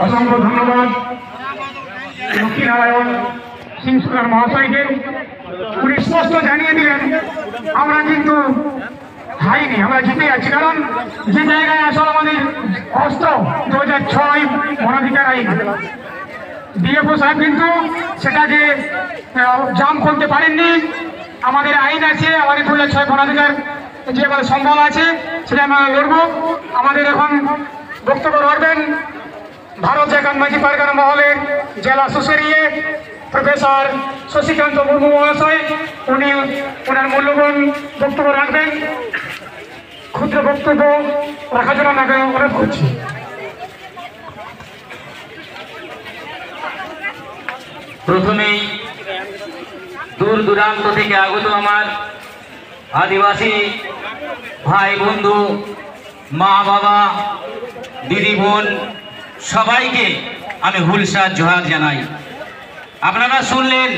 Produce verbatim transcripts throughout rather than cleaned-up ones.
অসংখ্য ধন্যবাদ লক্ষ্মীনারায়ণ সিং সুতার মহাশয়কে। উনি স্পষ্ট জানিয়ে দিলেন, আমরা কিন্তু হারিনি, আমরা জিতে যাচ্ছি। কারণ যে জায়গায় আসলে আমাদের অস্ত্র, দু হাজার ছয় বনাধিকার আইন, ডিএফও সাহেব কিন্তু সেটাকে জাম করতে পারেননি। আমাদের আইন আছে, আমাদের দু হাজার ছয় বনাধিকার যে আমাদের সম্বল আছে, সেটা আমরা লড়বো। আমাদের এখন বক্তব্য রাখবেন ভারত ঝাড়খণ্ড মাঝি পারগানা মহলের জেলা সুসেরিয়ে প্রফেসর শশীকান্ত মুর্মু মহাশয়। উনি ওনার মূল্যবান বক্তব্য রাখবেন। ক্ষুদ্র বক্তব্য রাখার জন্য ওনাকে অনুরোধ করছি। প্রথমেই দূর দূরান্ত থেকে আগত আমার আদিবাসী ভাই বন্ধু, মা বাবা, দিদি বোন, সবাইকে আমি হুলসার জোহার জানাই। আপনারা শুনলেন,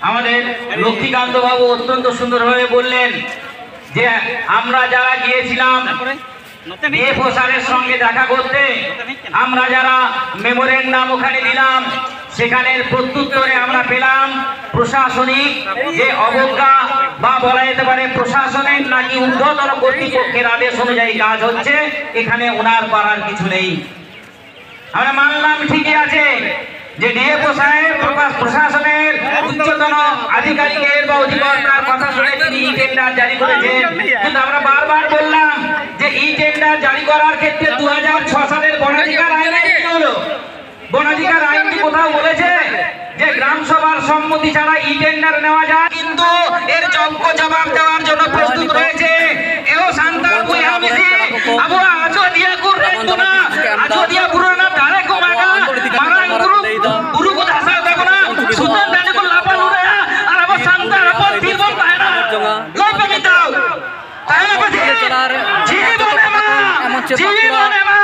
আমাদের লক্ষ্মীকান্ত বাবু অত্যন্ত সুন্দরভাবে বললেন যে আমরা যারা গিয়েছিলাম ডিএফও স্যারের সঙ্গে দেখা করতে, আমরা যারা মেমোরেন্ডাম ওখানে দিলাম, সেখানের প্রত্যুত্তরে আমরা পেলাম প্রশাসনিক যে অবজ্ঞা বা বলা যেতে পারে প্রশাসনের নাকি ঊর্ধ্বতন কর্তৃপক্ষের আদেশ অনুযায়ী কাজ হচ্ছে, এখানে ওনার করার কিছু নেই। আমরা মানলাম, ঠিকই আছে যে ডিএফও সাহেব প্রকাশ প্রশাসনের উচ্চতন আধিকারিকের বা অধিকর্তার কথা শুনে তিনি ই টেন্ডার জারি করেছেন, কিন্তু আমরা বারবার বললাম যে ই টেন্ডার জারি করার ক্ষেত্রে দু হাজার ছ সালের বনাধিকার আইনে কি হলো? বনাধিকার আইন কি কোথাও বলেছে যে গ্রাম সভার সম্মতি ছাড়া ই টেন্ডার নেওয়া যায়? কিন্তু এর যোগ্য জবাব দেওয়ার জন্য প্রস্তুত রয়েছে। এও সান্তাল বইয়া মিছি, ᱟᱵᱚᱣᱟᱜ ᱟᱡᱚᱫᱤᱭᱟᱹ ᱠᱚ ᱨᱮᱡ ᱵᱚᱱᱟ, ᱟᱡᱚᱫᱤᱭᱟᱹ ᱵᱩᱨᱩ ᱨᱮᱱᱟᱜ ᱫᱟᱨᱮ ᱠᱚ ᱢᱟᱜᱟ, ᱢᱟᱨᱟᱝ ᱵᱩᱨᱩ, ᱵᱩᱨᱩ ᱠᱚ ᱫᱷᱟᱥᱟᱣ ᱛᱟᱵᱚᱱᱟ, ᱥᱩᱛᱟᱹᱱ ᱴᱟᱺᱰᱤ ᱠᱚ ᱞᱟᱯᱟ ᱞᱩᱰᱟᱹᱭᱟ, ᱟᱨ ᱟᱵᱚ ᱥᱟᱱᱛᱟᱲ ᱦᱚᱯᱚᱱ ᱛᱷᱤᱨ ᱵᱚᱱ ᱛᱟᱦᱮᱱᱟ᱾ ᱞᱟᱹᱭ ᱯᱮ ᱢᱤᱫ ᱫᱷᱟᱣ᱾ ᱛᱟᱦᱮᱱ ᱟᱯᱮ ᱛᱷᱤᱨ? ᱡᱤᱣᱤ ᱵᱚᱱ ᱮᱢᱟ, ᱡᱤᱣᱤ ᱵᱚᱱ ᱮᱢᱟ᱾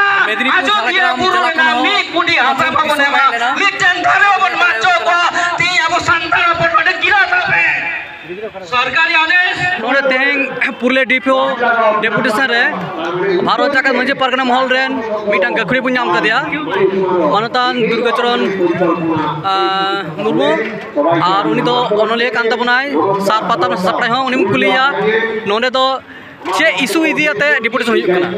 ᱟᱡᱚᱫᱤᱭᱟᱹ ᱵᱩᱨᱩ ᱨᱮᱱᱟᱜ ᱢᱤᱫ ᱠᱩᱰᱤ ᱦᱟᱥᱟ ᱵᱟᱵᱚᱱ ᱮᱢᱟ, ᱢᱤᱫᱴᱮᱱ ᱫᱟᱨᱮ ᱵᱟᱵᱚᱱ ᱢᱟᱜ ᱦᱚᱪᱚ ᱠᱚᱣᱟ᱾ ᱛᱮᱦᱮᱧ ᱟᱵᱚ ᱥᱟᱱᱛᱟᱲ ᱦᱚᱯᱚᱱ ᱱᱚᱰᱮ ᱜᱤᱨᱟᱹ ᱦᱟᱛᱟᱣ ᱯᱮ᱾ ᱥᱚᱨᱠᱟᱨᱤ ᱟᱫᱮᱥ᱾ ᱱᱚᱰᱮ ᱛᱮᱦᱮᱧ ᱯᱩᱨᱩᱞᱤᱭᱟᱹ ᱰᱤᱯᱤᱳ ᱰᱮᱯᱩᱴᱮᱥᱚᱱ ᱨᱮ ᱵᱷᱟᱨᱚᱛ ᱡᱟᱠᱟᱛ ᱢᱟᱹᱡᱷᱤ ᱯᱟᱨᱜᱟᱱᱟ ᱢᱚᱦᱚᱞ ᱨᱮᱱ ᱢᱤᱫᱴᱟᱝ ᱜᱟᱹᱠᱷᱩᱲᱤ ᱵᱚᱱ ᱧᱟᱢ ᱠᱟᱫᱮᱭᱟ, ᱢᱟᱱᱚᱛᱟᱱ ᱫᱩᱨᱜᱟᱪᱚᱨᱚᱱ, ᱟᱸ, ᱢᱩᱨᱢᱩ᱾ ᱟᱨ ᱩᱱᱤ ᱫᱚ ᱚᱱᱚᱞᱤᱭᱟᱹ ᱠᱟᱱ ᱛᱟᱵᱚᱱᱟᱭ, ᱥᱟᱨ ᱯᱟᱛᱟᱢ ᱥᱟᱯᱲᱟᱣ ᱦᱚᱸ ᱩᱱᱤᱢ ᱠᱩᱞᱤᱭᱮᱭᱟ᱾ ᱱᱚᱰᱮ ᱫᱚ ᱪᱮᱫ ᱤᱥᱩ ᱤᱫᱤ ᱠᱟᱛᱮ ᱰᱮᱯᱩᱴᱮᱥᱚᱱ ᱦᱩᱭᱩᱜ ᱠᱟᱱᱟ?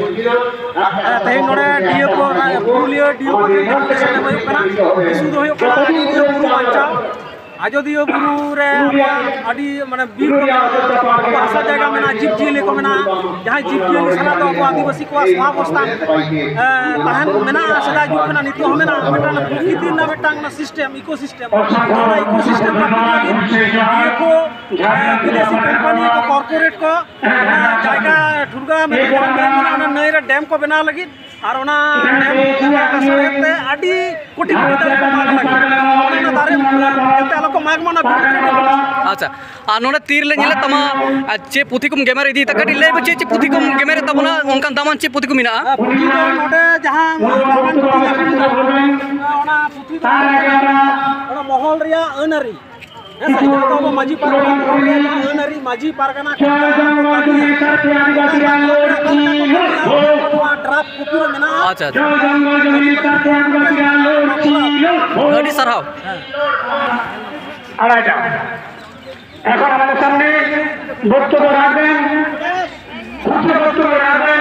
ᱦᱮᱸ, ᱛᱮᱦᱮᱧ ᱱᱚᱰᱮ D F O, Purulia D F O deputation ᱮᱢ ᱦᱩᱭᱩᱜ ᱠᱟᱱᱟ᱾ ᱤᱥᱩ ᱫᱚ ᱦᱩᱭᱩᱜ ᱠᱟᱱᱟ ᱟᱡᱚᱫᱤᱭᱟᱹ ᱵᱩᱨᱩ ᱵᱟᱧᱪᱟᱣ᱾ ᱟᱡᱚᱫᱤᱭᱟᱹ ᱵᱩᱨᱩ ᱨᱮ ᱟᱵᱚᱣᱟᱜ ᱟᱹᱰᱤ, ᱢᱟᱱᱮ, ᱵᱤᱨ ᱠᱚ ᱢᱮᱱᱟᱜᱼᱟ, ᱟᱵᱚᱣᱟᱜ ᱦᱟᱥᱟ ᱡᱟᱭᱜᱟ ᱢᱮᱱᱟᱜᱼᱟ, ᱡᱤᱵᱽ ᱡᱤᱭᱟᱹᱞᱤ ᱠᱚ ᱢᱮᱱᱟᱜᱼᱟ, ᱡᱟᱦᱟᱸᱭ ᱡᱤᱵᱽ ᱡᱤᱭᱟᱹᱞᱤ ᱥᱟᱞᱟᱜ ᱫᱚ ᱟᱵᱚ ᱟᱹᱫᱤᱵᱟᱹᱥᱤ ᱠᱚᱣᱟᱜ ᱥᱚᱦᱟᱵᱚᱥᱛᱷᱟᱱ, ᱮ, ᱛᱟᱦᱮᱱ ᱢᱮᱱᱟᱜᱼᱟ, ᱥᱮᱫᱟᱭ ᱡᱩᱜᱽ ᱠᱷᱚᱱᱟᱜ ᱱᱤᱛᱚᱜ ᱦᱚᱸ ᱢᱮᱱᱟᱜᱼᱟ᱾ ᱢᱤᱫᱴᱟᱝ ᱯᱨᱚᱠᱨᱤᱛᱤ ᱨᱮᱱᱟᱜ ᱢᱤᱫᱴᱟᱝ ᱚᱱᱟ ᱥᱤᱥᱴᱮᱢ, ᱤᱠᱳ ᱥᱤᱥᱴᱮᱢ, ᱚᱱᱟ ᱤᱠᱳ ᱥᱤᱥᱴᱮᱢ ᱨᱟᱹᱯᱩᱫ ᱞᱟᱹᱜᱤᱫ ᱤᱭᱟᱹ ᱠᱚ, ᱮ, ᱵᱤᱫᱮᱥᱤ ᱠᱳᱢᱯᱟᱱᱤ ᱠᱚ, ᱠᱚᱨᱯᱳᱨᱮᱴ ᱠᱚ, ᱚᱱᱟ ᱡᱟᱭᱜᱟ ᱴᱷᱩᱲᱜᱟ ᱢᱮᱱᱟᱜᱼᱟ, ᱡᱟᱦᱟᱸ ᱱᱟᱹᱭ ᱢᱮᱱᱟᱜᱼᱟ, ᱚᱱᱟ ᱱᱟᱹᱭ ᱨᱮ ᱰᱮᱢ ᱠᱚ ᱵᱮᱱᱟᱣ ᱞᱟᱹᱜᱤᱫ, ᱟᱨ ᱚᱱᱟ ᱰᱮᱢ ᱞᱟᱹᱜᱤᱫ ᱛᱮ ᱟᱹᱰᱤ ᱠᱳᱴᱤ ᱠᱳᱴᱤ ᱫᱟᱨᱮ ᱠᱚ ᱢᱟᱜ ᱞᱟᱹᱜᱤᱫ, ᱚᱱᱟ ᱫᱟᱨᱮ ᱡᱟᱛᱮ ᱟᱞᱚ ᱠᱚ ᱢᱟᱜᱽ ᱢᱟ, ᱚᱱᱟ ᱵᱤᱨᱩᱫᱷ ᱨᱮ ᱰᱮᱯᱩᱴᱮᱥᱚᱱ᱾ ᱟᱪᱪᱷᱟ, ᱟᱨ ᱱᱚᱰᱮ ᱛᱤ ᱨᱮᱞᱮ ᱧᱮᱞᱮᱫ ᱛᱟᱢᱟ, ᱟᱨ ᱪᱮᱫ ᱯᱩᱛᱷᱤ ᱠᱚᱢ ᱜᱮᱢᱮᱨ ᱤᱫᱤᱭᱮᱫᱟ? ᱠᱟᱹᱴᱤᱡ ᱞᱟᱹᱭ ᱢᱮ, ᱪᱮᱫ ᱪᱮᱫ ᱯᱩᱛᱷᱤ ᱠᱚᱢ ᱜᱮᱢᱮᱨᱮᱫ ᱛᱟᱵᱚᱱᱟ, ᱚᱱᱠᱟᱱ ᱫᱟᱢᱟᱱ ᱪᱮᱫ ᱯᱩᱛᱷᱤ ᱠᱚ ᱢᱮᱱᱟᱜᱼᱟ? ᱟᱨ ᱯᱩᱛᱷᱤ ᱫᱚ ᱱᱚᱰᱮ ᱡᱟᱦᱟᱸ ᱫᱟᱢᱟᱱ ᱯᱩᱛᱷᱤ ᱢᱮᱱᱟᱜᱼᱟ, ᱚᱱᱟ ᱯᱩᱛᱷᱤ ᱫᱚ ᱦᱩᱭᱩᱜ ᱠᱟᱱᱟ ᱚᱱᱟ ᱢᱚᱦᱚᱞ ᱨᱮᱭᱟᱜ ᱟᱹᱱ ᱟᱹᱨᱤ᱾ ᱦᱮᱸ ᱥᱮ, ᱡᱟᱦᱟᱸ ᱫᱚ ᱟᱵᱚ ᱢᱟᱹᱡᱷᱤ ᱯᱟᱨᱜᱟᱱᱟ ᱢᱚᱦᱚᱞ ᱨᱮᱭᱟᱜ ᱡᱟᱦᱟᱸ ᱟᱹᱱ ᱟᱹᱨᱤ, ᱢᱟᱹᱡᱷᱤ ᱯᱟᱨᱜᱟᱱᱟ ᱠᱚ ᱡᱟᱦᱟᱸ ᱠᱚ ᱠᱟᱹᱢᱤᱭᱟ, ᱚᱱᱟ ᱠᱚ ᱠᱟᱹᱢᱤᱭᱟ, ᱱᱚᱣᱟ ᱰᱨᱟᱯᱷᱴ ᱠᱚᱯᱤ ᱨᱮ ᱢᱮᱱᱟᱜᱼᱟ᱾ ᱟᱪᱪᱷᱟ, ᱟᱪᱪᱷᱟ᱾ ᱟᱹᱰᱤ ᱥᱟᱨᱦᱟᱣ᱾ ᱦᱮᱸ᱾ ᱟᱲᱟᱭᱴᱟ᱾ এখন আমাদের সামনে বক্তব্য রাখবেন, খুশি বক্তব্য রাখবেন।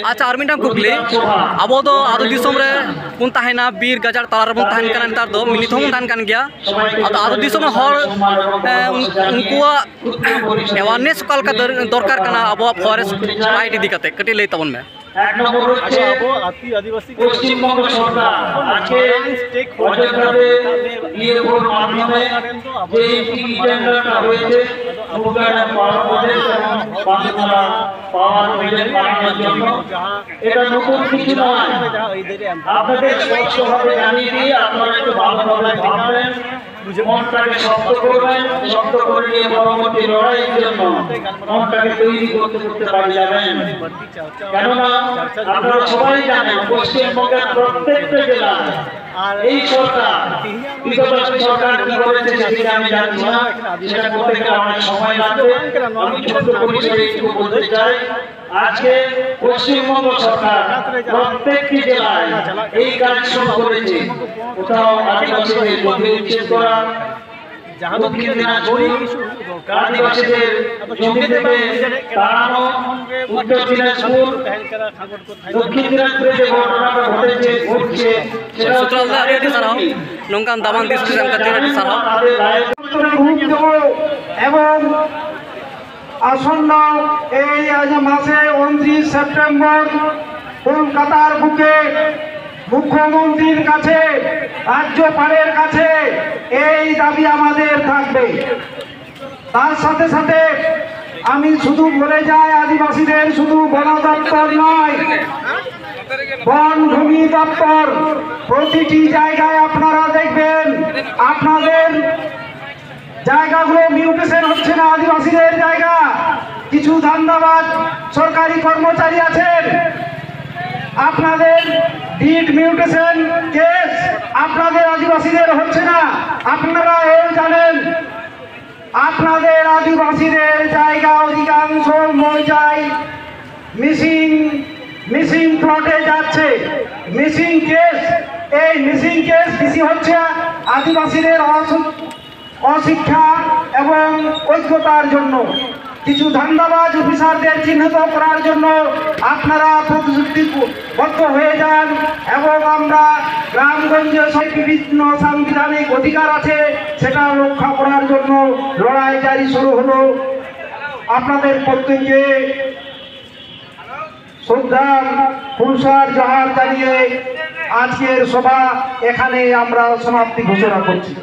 আচ্ছা, ᱟᱨ ᱢᱤᱫᱴᱟᱝ ᱠᱩᱠᱞᱤ, ᱟᱵᱚ ᱫᱚ ᱟᱹᱛᱩ ᱫᱤᱥᱚᱢ ᱨᱮ ᱵᱚᱱ ᱛᱟᱦᱮᱱᱟ, ᱵᱤᱨ ᱜᱟᱡᱟᱲ ᱛᱟᱞᱟ ᱨᱮᱵᱚᱱ ᱛᱟᱦᱮᱱ ᱠᱟᱱᱟ, ᱱᱮᱛᱟᱨ ᱫᱚ ᱢᱤᱫ ᱦᱚᱸ ᱵᱚᱱ ᱛᱟᱦᱮᱱ ᱠᱟᱱ ᱜᱮᱭᱟ᱾ ᱟᱫᱚ ᱟᱹᱛᱩ ᱫᱤᱥᱚᱢ ᱨᱮᱱ ᱦᱚᱲ, ᱮ, ᱩᱱ-, ᱩᱱᱠᱩᱣᱟᱜ awareness ᱚᱠᱟ ᱞᱮᱠᱟ ᱫᱚᱨ-, ᱫᱚᱨᱠᱟᱨ ᱠᱟᱱᱟ ᱟᱵᱚᱣᱟᱜ forest right ᱤᱫᱤ ᱠᱟᱛᱮ? ᱠᱟᱹᱴᱤᱡ ᱞᱟᱹᱭ ᱛᱟᱵᱚᱱ ᱢᱮ᱾ এক নম্বর হচ্ছে আচ্ছা, আবো আতি আদিবাসী পশ্চিমবঙ্গ সরকার আজকে অযোধ্যাতে ইউএফওর মাধ্যমে যে ইন্টিগ্রেটেড টেন্ডারটা হয়েছে মুক্তাগাছা পাওয়ার প্রজেক্ট এবং বান্দুরা পাওয়ার প্রজেক্ট বানানোর জন্য, এটা নতুন কিছু নয়। আপনাদের স্পষ্টভাবে জানিয়ে দিয়ে আপনারা একটু ভালোভাবে ভাববেন, মনটাকে শক্ত করবেন, শক্ত করে নিয়ে পরবর্তী লড়াইয়ের জন্য মনটাকে তৈরি করতে করতে পারে যাবেন। কেননা আপনারা সবাই জানেন, পশ্চিমবঙ্গের প্রত্যেকটা জেলায় এই সরকার, বিগত সরকার কি করেছে সেদিকে আমি জানছি না, সেটা করতে গেলে অনেক সময় লাগবে। আমি ছোট্ট পরিসরে একটু বলতে চাই, আজকে পশ্চিমবঙ্গ সরকার প্রত্যেকটি জেলায় এই কাজ শুরু করেছে। কোথাও আদিবাসীদের জমি উচ্ছেদ করা, দক্ষিণ দিনাজপুর আদিবাসীদের জমি থেকে তাড়ানো, উত্তর দিনাজপুর, দক্ষিণ দিনাজপুরে যে ঘটনাটা ঘটেছে, ঘটছে, সেটা ᱥᱩᱛᱨᱟᱞ ᱫᱟ, ᱟᱹᱰᱤ ᱟᱹᱰᱤ ᱥᱟᱨᱦᱟᱣ᱾ ᱱᱚᱝᱠᱟᱱ ᱫᱟᱢᱟᱱ ᱫᱤᱥ ᱦᱩᱫᱤᱥ ᱮᱢ ᱠᱟᱛᱮ ᱟᱹᱰᱤ ᱥᱟᱨᱦᱟᱣ᱾ ᱨᱩᱯ ᱫᱚ ᱮᱵᱚᱝ ᱟᱥᱚᱱᱱᱚ ᱮᱭ ᱟᱡ ᱢᱟᱥᱮ ᱩᱱᱛᱨᱤᱥ ᱥᱮᱯᱴᱮᱢᱵᱚᱨ ᱠᱳᱞᱠᱟতার বুকে মুখ্যমন্ত্রীর কাছে, রাজ্যপালের কাছে এই দাবি আমাদের থাকবে। তার সাথে সাথে আমি শুধু বলে যাই, আদিবাসীদের শুধু বন দপ্তর নয়, বন ভূমি দপ্তর, প্রতিটি জায়গায় আপনারা দেখবেন আপনাদের জায়গাগুলো মিউটেশন হচ্ছে না, আদিবাসীদের জায়গা। কিছু ধান্দাবাজ সরকারি কর্মচারী আছেন, আপনাদের ডিড মিউটেশন কেস আপনাদের আদিবাসীদের হচ্ছে না। আপনারা এও জানেন, আপনাদের আদিবাসীদের জায়গা অধিকাংশ মৌজায় মিসিং মিসিং প্লটে যাচ্ছে। মিসিং কেস, এই মিসিং কেস বেশি হচ্ছে আদিবাসীদের অসু- অশিক্ষা এবং অজ্ঞতার জন্য। কিছু ধান্দাবাজ অফিসারদের চিহ্নিত করার জন্য আপনারা প্রতিশ্রুতিবদ্ধ হয়ে যান এবং আমরা গ্রামগঞ্জে সব বিভিন্ন সাংবিধানিক অধিকার আছে, সেটা রক্ষা করার জন্য লড়াই জারি শুরু হলো। আপনাদের প্রত্যেককে শ্রদ্ধা, ফুলসার জোহার জানিয়ে আজকের সভা এখানে আমরা সমাপ্তি ঘোষণা করছি।